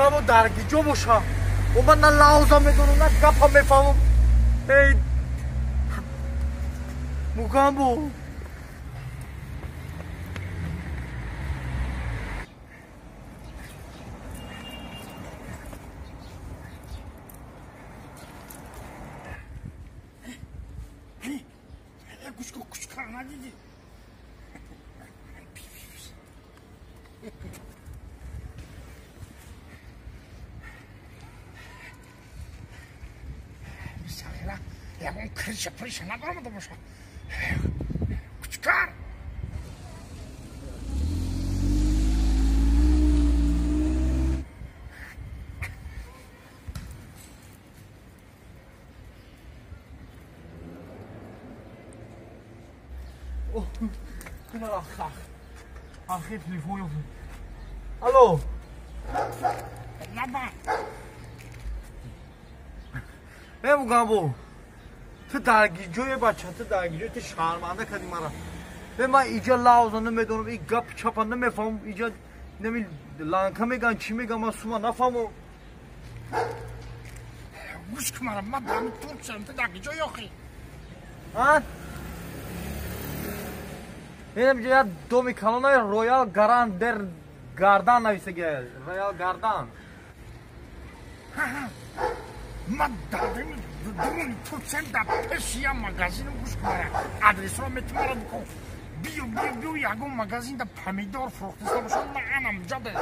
Мугамбо дар гиҷо боша? О, ман на лавза медонам, на гапа мефаҳмам. Эй, Мугамбо. Надидӣ? Мисалила ягон крыша прыша надоромада боша. Кучкар. Ахи, телефон ёфт. Алло. Лаба. Э, Мугамбо. Ту дар гиҷое, бача, ту дар гиҷое, ту шарманда кардӣ мара. Э, ман иҷа лавза намедонам, и гап чапа намефаҳмам, иҷа нами ланка меган, чӣ меган, ман сума нафаҳмам. Гӯш кун мара, ман дар Турксиям, ту дар гиҷо ёхӣ? А? Инам ҷа як доми калонаи Роял Гаран дер Гардан нависага. Роял Гардан. Ман дуруни Турксиям, дар пеши як магазинам. Гӯш кун мара, адресро метимара бикун. Биё, биё, биё, ягон магазин да помидор фурӯхтиста бошад, ман анам ҷаде.